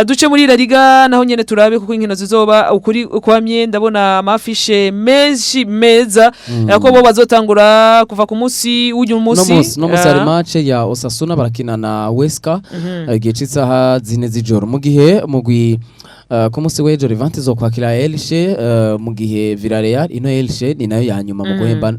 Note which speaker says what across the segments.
Speaker 1: Duce muri La Liga naho nyene turabe, kuko inkino zizoba ukuri kwamye. Ndabona ama affiches menshi meza, ko bo bazotangura kuva ku munsi w'uyu
Speaker 2: No
Speaker 1: munsi.
Speaker 2: munsi, no munsi hari match ya Osasuna, barakina na Huesca igihe c'isaha 4 z'ijoro, mu gihe mugwi ku munsi w'ejo Levante zo kwakira Elche, mu gihe Villarreal, ino Elche ni nayo ya nyuma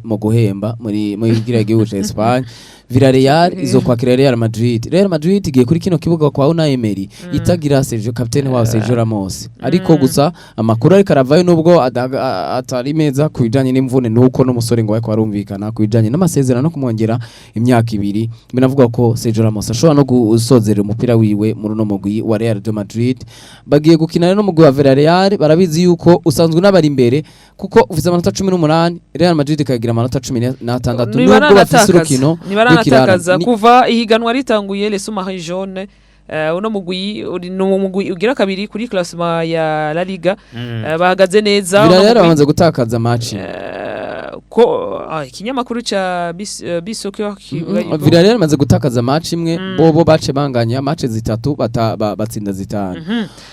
Speaker 2: mu guhemba muri kiriya gihugu ca Espagne. Villarreal izokwakira Real Madrid. Real Madrid igiye kuri kino kibuga kwa Unai Emery itagira Sergio, kapitene wabo Sergio Ramos, ariko gusa amakuru ariko aravayo, nubwo atari meza ku bijanye n'imvune, nuko n'umusore ngo ariko arumvikana ku bijanye n'amasezerano no kumwongera imyaka 2. Binavuga ko Sergio Ramos ashobora no gusozerera umupira wiwe muri uno mugwi wa Real de Madrid. Bagiye gukina rero n'umugwi wa Villarreal, barabizi yuko usanzwe unabari imbere kuko ufise amanota 18, Real Madrid ikagira amanota 16, nubwo bafise urukino
Speaker 1: Ntibaranatakaza
Speaker 2: rw'ikirara.
Speaker 1: Kuva ihiganwa ritanguye. Les Sous-Marins Jaunes, uno mugwi ni umugwi ugira kabiri kuri classement ya La Liga. Bahagaze neza uno
Speaker 2: Villarreal
Speaker 1: mugwi.
Speaker 2: bamaze gutakaza match.
Speaker 1: Ko ikinyamakuru ca Bisoccer kivuga yuko
Speaker 2: Villarreal bamaze gutakaza match imwe, bobo bace banganya match zitatu, batsinda zitanu.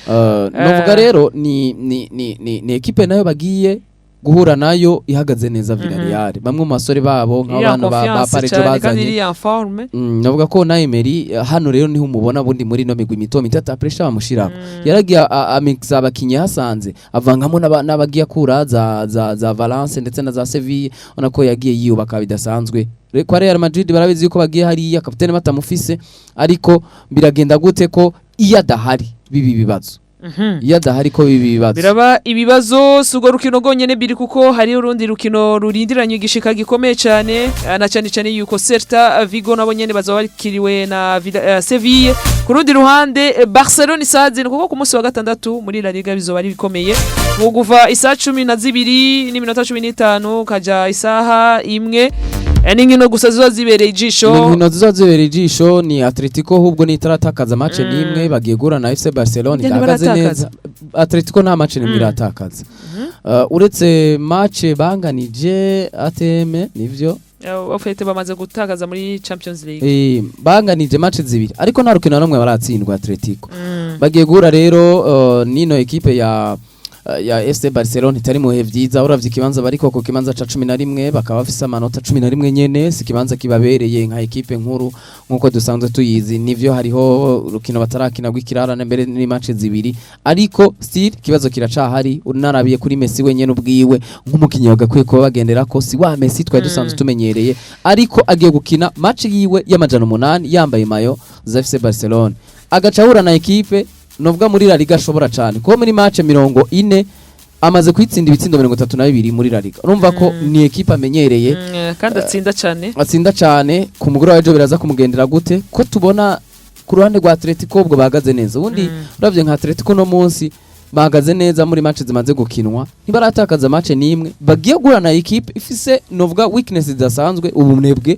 Speaker 2: Novuga rero ni équipe nayo bagiye guhura nayo ihagaze neza, Villarreal. Bamwe mu basore babo
Speaker 1: iri en
Speaker 2: nk'abana ba
Speaker 1: confiance
Speaker 2: Parejo
Speaker 1: cane kandi
Speaker 2: bazanye.
Speaker 1: Iri en forme.
Speaker 2: Navuga ko na Emery, hano rero niho umubona bundi muri no migwi mito mito ata pressure bamushirako. Yaragiye amixa abakinyi yasanze, avangamo n'abagiye akura za Valence ndetse na za Seville, ubona ko yagiye yiyubaka bidasanzwe. Kwa Real Madrid barabizi yuko bagiye hariya kapitene batamufise, ariko biragenda gute ko iyo adahari bibi bibazo, iyo adahari ko bibi bibazo?
Speaker 1: Biraba ibibazo. Si urwo rukino rwonyene biri, kuko hari urundi rukino rurindiranye igishika gikomeye cyane, na cyane cyane yuko Celta Vigo nabo nyene bazaba bakiriwe na Seville. Ku rundi ruhande, Barcelona isaha 4, kuko ku munsi wa gatandatu muri La Liga bizoba ari bikomeye mu kuva isaha 12:15 kaja isaha 1. N'inkino gusa ziba zibereye ijisho.
Speaker 2: Ni inkino zizoba zibereye ijisho. Ni Atletico ahubwo nitaratakaza match n'imwe, bagiye guhura na FC Barcelona
Speaker 1: Ngende
Speaker 2: idahagaze
Speaker 1: baratakaza.
Speaker 2: neza. Atletico nta match n'imwe iratakaza, uretse match banganije ATM, nivyo.
Speaker 1: Au fait, bamaze gutakaza muri Champions League.
Speaker 2: Banganije match zibiri, ariko nta rukino na rumwe baratsindwa Atletico. Bagiye guhura rero nino ekipe ya FC Barcelona itari mu bihe vyiza. Uravye ikibanza bariko, ku kibanza ca 11, bakaba bafise amanota 11 nyene, si ikibanza kibabereye nka ekipe nkuru nkuko dusanzwe tuyizi. Nivyo, hariho urukino batarakina rw'ikirarane, mbere ni match zibiri, ariko still ikibazo kiracahari. Unarabiye kuri Messi wenyene ubwiwe nk'umukinyi bagakwiye kuba bagendera ko, si wa Messi twari dusanzwe tumenyereye, ariko agiye gukina match yiwe y'800 yambaye maillot za FC Barcelona, agaca ahura na ekipe novuga muri La Liga ashobora cyane, kuko muri match 40 amaze kwitsinda ibitsindo 32 muri La Liga. Urumva ko ni ekipe amenyereye.
Speaker 1: Kandi atsinda cyane.
Speaker 2: Atsinda cyane. Ku mugoroba w'ejo biraza kumugendera gute, ko tubona ku ruhande rwa Atletico ubwo bahagaze neza? Ubundi uravye nka Atletico no munsi bahagaze neza muri match zimaze gukinwa, ntibaratakaza match n'imwe. Bagiye guhura na ekipe ifise novuga weakness zidasanzwe, ubunebwe,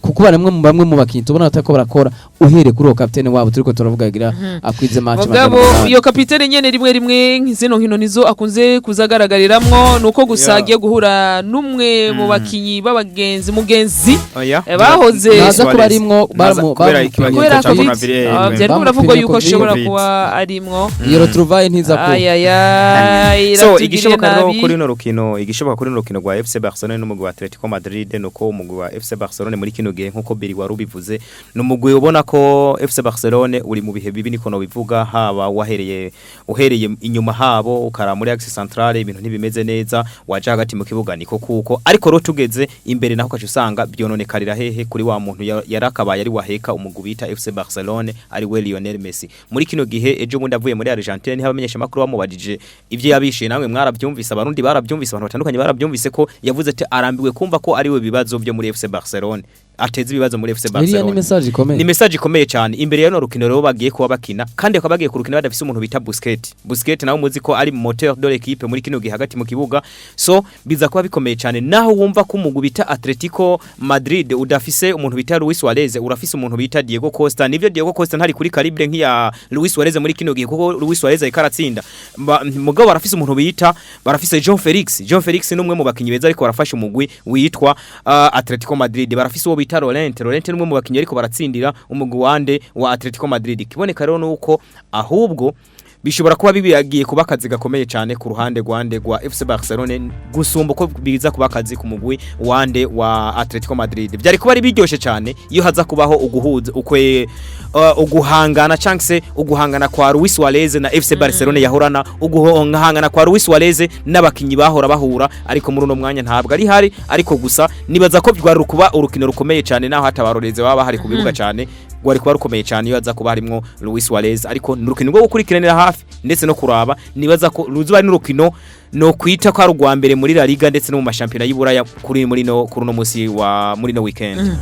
Speaker 2: kuko bamwe mu bakinyi tubona batariko barakora, uhereye kuri uwo kapitene wabo turiko turavuga agira akwize match
Speaker 1: Mugabo
Speaker 2: 800.
Speaker 1: Iyo kapitene nyene rimwe rimwe zino nkino nizo akunze kuzagaragariramwo, nuko gusa agiye guhura n'umwe mu bakinyi b'abagenzi mugenzi
Speaker 3: Oya.
Speaker 1: Bahoze
Speaker 2: Naza kuba arimwo.
Speaker 3: Naza kubera
Speaker 2: Bamupimye
Speaker 1: kubera
Speaker 3: cya
Speaker 1: Covid.
Speaker 3: coronavirus.
Speaker 1: Vyariko biravugwa
Speaker 2: Bamupimye
Speaker 1: yuko
Speaker 2: Covid.
Speaker 1: ashobora
Speaker 3: Covid.
Speaker 1: kuba arimwo.
Speaker 2: Iyo retrouvaille ntiza kuba.
Speaker 1: Ayayay,
Speaker 3: So
Speaker 1: iratugiriye
Speaker 3: igishoboka rero
Speaker 1: nabi.
Speaker 3: kuri runo rukino, igishoboka kuri runo rukino rwa FC Barcelona n'umugwi wa Atletico Madrid, nuko umugwi wa FC Barcelona muri kino gihe, nkuko Beri wari ubivuze, ni umugwi ubona ko FC Barcelona uri mu bihe bibi, niko no bivuga. Haba wahereye uhereye inyuma habo ukara muri axe centrale, ibintu ntibimeze neza, waje hagati mu kibuga niko kuko, ariko rero tugeze imbere naho ukaca usanga byononekarira hehe? Kuri wa muntu yarakabaye ari waheka umugwi bita FC Barcelona, ari we Lionel Messi. Muri kino gihe, ejo bundi avuye muri Argentine, niho abamenyesha makuru bamubajije ivyo yabishiye, namwe mwarabyumvise, abarundi barabyumvise, abantu batandukanye barabyumvise, ko yavuze ati arambiwe kumva ko ari we bibazo byo muri FC Barcelona, ateza ibibazo muri FC
Speaker 2: Iriya ni
Speaker 3: Barcelona.
Speaker 2: message ikomeye.
Speaker 3: Ni message ikomeye cyane imbere ya runo rukino rero bagiye kuba bakina, kandi bakaba bagiye kurukina badafise umuntu bita Busquets. Busquets nawe muzi ko ari moteur de l'équipe muri kino gihe hagati mu kibuga, so biza kuba bikomeye cyane. Naho wumva ko umugwi bita Atletico Madrid udafise umuntu bita Luis Suarez, urafise umuntu bita Diego Costa. Nivyo, Diego Costa ntari kuri calibre nk'iya Luis Suarez muri kino gihe, kuko Luis Suarez ariko aratsinda. Mugabo barafise umuntu bita, barafise João Felix. João Felix ni umwe mu bakinyi beza ariko barafasha umugwi witwa Atletico Madrid. Barafise uwo bita bita Llorente. Llorente ni umwe mu bakinyi ariko baratsindira umugwi wande wa Atletico Madrid. Kiboneka rero nuko ahubwo bishobora kuba bibigiye kuba akazi gakomeye cyane ku ruhande rwande rwa FC Barcelone gusumba uko biza kuba akazi ku mugwi wande wa Atletico Madrid. Byari kuba ari biryoshe cyane iyo haza kubaho uguhuza ukwe uguhangana cyangwa se uguhangana kwa Luis Suarez na FC Barcelone yahorana, uguhangana kwa Luis Suarez n'abakinyi bahora bahura, ariko muri uno mwanya ntabwo ari hari. Ariko gusa nibaza ko rwari kuba urukino rukomeye cyane naho hatabaroreze baba bahari ku bibuga cyane, rwari kuba rukomeye cyane iyo haza kuba harimo Luis Suarez. Ariko ni urukino rwo gukurikiranira hafi ndetse no kuraba, nibaza ko ruzuba ari n'urukino no kwita ko ari urwa mbere muri La Liga ndetse no mu mashampiyona y'Iburaya kuri muri no kuri uno musi wa muri no weekend.